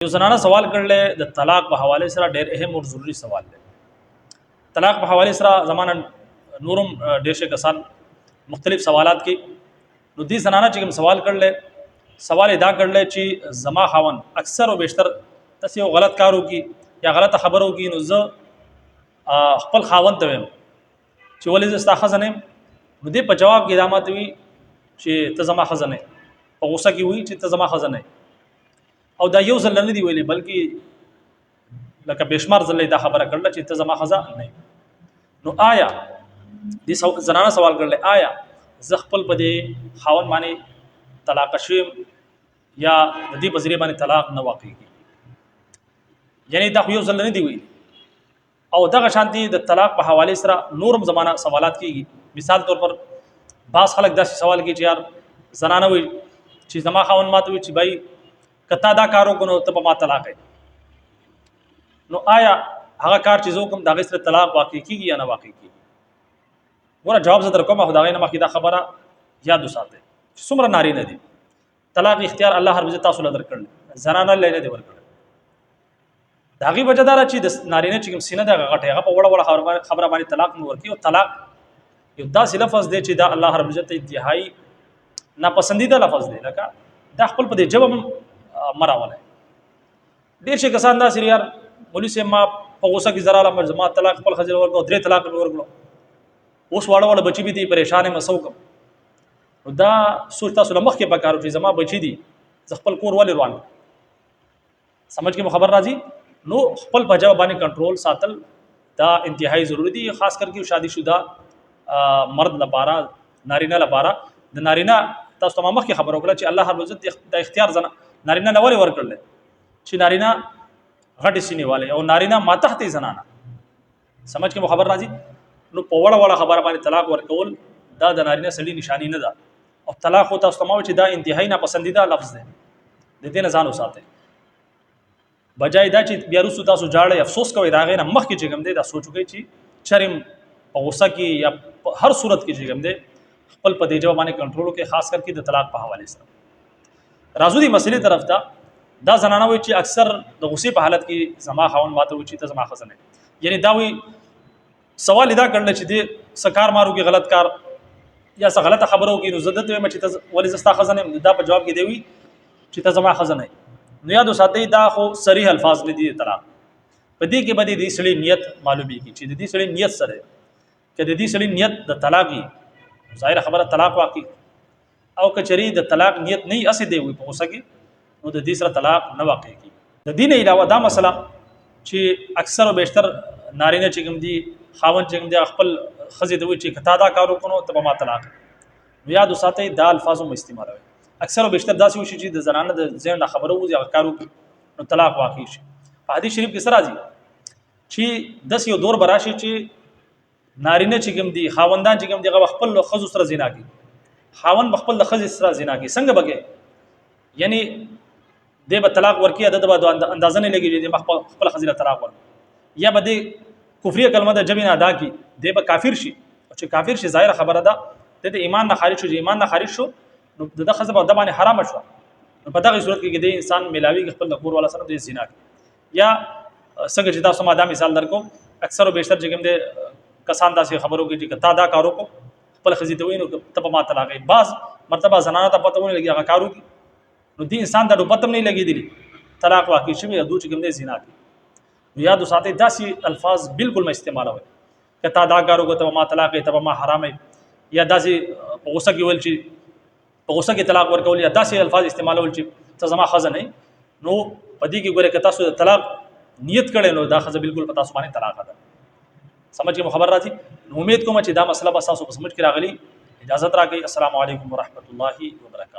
یو زنانه سوال کړل د طلاق په حواله سره، ډېر اهم او ضروری سوال دی. طلاق په حواله سره زمانه نورم ډېر شي کسان مختلف سوالات کې. نو دې زنانه چې کوم سوال کړل، سوال دا کړل چې زما خاون اکثر او بیشتر تاسو یو غلط کارو کی یا غلطه خبرو کی، نو زه خپل خاون ته وایم چې ولې زه ستا ښځه نه یم؟ نو دې په جواب کې دا ماته وي چې ته زما ښځه نه، په غوسه کې وي چې ته زما ښځه نه. او دا یو ځل نه دی ویلي، بلکې لکه بشمار ځل دا خبره کړله چې ته زما ښځه نه. نو آیا دې زنانه سوال کړل، آیا زه خپل په دې خاون باندې طلاق شوم یا د دې په ذریعه باندې طلاق نه واقع کیږي؟ یعنی دا خو یو ځل نه دی ویلي. او دغه شانتي د طلاق په حواله سره نورم زمانہ سوالات کیږي. مثال طور پر بعض خلک داسې سوال کوي چې یار زنانه وي چې زما خاون ماته وي چې بھائی کته دا کارو کو نو ته په ما طلاق. نو آیا هغه کار چې زه کوم دا غي سره طلاق واقع کیږي یا نه واقع کیږي؟ ګوره، جواب زه در کوم، خو دا غي نه مخکې دا خبره یاد وساته چې څومره نارینه دي، طلاق اختیار الله هر عزت تاسو له درکړل، زنانه له نه دی ورکړل. د هغې وجه دا چې د نارینه چې کوم سینه ده غټه، هغه په وړه وړه خبره باندې طلاق نه ورکي. او طلاق یو داسې لفظ دی چې دا الله رب عزت انتهایی ناپسندیده لفظ دی، لکه دا خپل په دې ژبه مراوله. ډېر شي کسان داسې، یار مولوی صاحب، ما په غوسه کې زرا لمر زما طلاق خپل خزر ورکړو، درې طلاق مې ورکړو، اوس واړه واړه بچی به دي، پریشان یم، څه وکم؟ نو دا سوچ تاسو له مخکې پکارو چې زما بچی دي، زه خپل کور ولې روان؟ سمجھ کې خبر راځي؟ نو خپل په جواب باندې کنټرول ساتل دا انتهایی ضروری دي، خاص کر کې شادي شوده مرد لپاره، نارینه لپاره. د نارینه تاسو ته مخکې خبر وکړه چې الله رب عزت د اختیار زنه نارینه لوري ورکړل چې نارینه غټ سینې والے او نارینه ماتحت زنانه. سمجھ کې خبر راځي؟ نو په وړه وړه خبره باندې طلاق ورکول دا د نارینه سړي نشانی نه ده. او طلاق خو تاسو ته ما چې دا انتهایی ناپسندیده لفظ دی، د دې نه ځان وساتئ. بجای دا چې بیا وروسته تاسو جاړی افسوس کوئ، دا غې نه مخکې چې کوم دی دا سوچ وکړئ چې چرم په غوسه کې یا په هر صورت کې چې کوم دی خپل په دې جواب باندې کنټرول وکړئ، خاص کر کې د طلاق په حواله سره. راځو دې مسلې طرف ته. دا زنانه وایي چې اکثر د غصې په حالت کې زما خاوند ماته وایي چې ته زما ښځه نه. یعنی دا وایي، سوال دا کړل چې دې سکار مارو کې غلط کار یا څه غلطه خبره وکړي، نو زه دته وایم چې ته ولې زه ستا ښځه نه یم؟ دا په جواب کې دی وي چې ته زما ښځه نه. نو یاد وساتئ، دا خو صریح الفاظ نه دي. طلاق په دې کې به د دې سړي نیت معلومیږي چې د دې سړي نیت سره، که د دې سړي نیت د طلاق وي، ظاهر خبره طلاق واقع، او کچری د طلاق نیت نه اسې دی وي په غوسه کې، نو د دې سره طلاق نه واقع کیږي. د دین علاوه دا مسله چې اکثر او بیشتر نارینه چې کوم دي، خاون چې کوم دي، خپل خزې ته وایي چې کتا دا کار وکړو ته به ما طلاق. نو یاد وساتئ، دا الفاظ هم استعمالوي. اکثر او بیشتر داسې وشي چې د زنانه د ذهن نه خبره وځي، هغه کار وکړي نو طلاق واقع شي. په حدیث شریف کې سره راځي چې داسې یو دور به راشي چې نارینه چې کوم دي، خاوندان چې کوم دي، هغه خپل ښځو سره زنا کوي، خاوند به خپل د ښځې سره زنا کوي. څنګه به کوي؟ یعنی دی به طلاق ورکړي، د به اندازه نه لګي چې خپل ښځې له طلاق ورکړي، یا به دی کفریه کلمه د ژبې نه ادا کړي، دی به کافر شي. او چې کافر شي، ظاهره خبره ده د ایمان نه خارج شو. چې ایمان نه خارج شو نو د ښځې به د باندې حرام شو. نو په دغه صورت کې د انسان ملاوي خپل د کور والا سره د زنا کوي. یا څنګه چې تاسو ما دا مثال درکو، اکثر او بیشتر چې کوم دي کسان داسې خبرو کې چې تا دا کارو کو خپل خزي ته وینو ته په ما طلاق. بعض مرتبه زنانه ته پته ونه لګي، هغه کارو کې نو دې انسان ته پته نه لګي، دي طلاق واقع شوی، دوی چې کوم دي زنا کوي. نو یاد وساتئ، داسې الفاظ بالکل مې استعمالوي که تا دا کارو کو ته ما طلاق، ته ما حرام، یا داسې په غوسه کې ویل چې په غوسه کې طلاق ورکول، یا داسې الفاظ استعمالول چې ته زما ښځه نه. نو په دې کې ګوره که تاسو د طلاق نیت کړی نو دا ښځه بالکل په تاسو باندې طلاق ده. سمجھ کې خبر راځي؟ نو امید کوم چې دا مسله به تاسو په سمجھ کې راغلي. اجازه راکړئ. السلام علیکم ورحمت الله وبرکاته.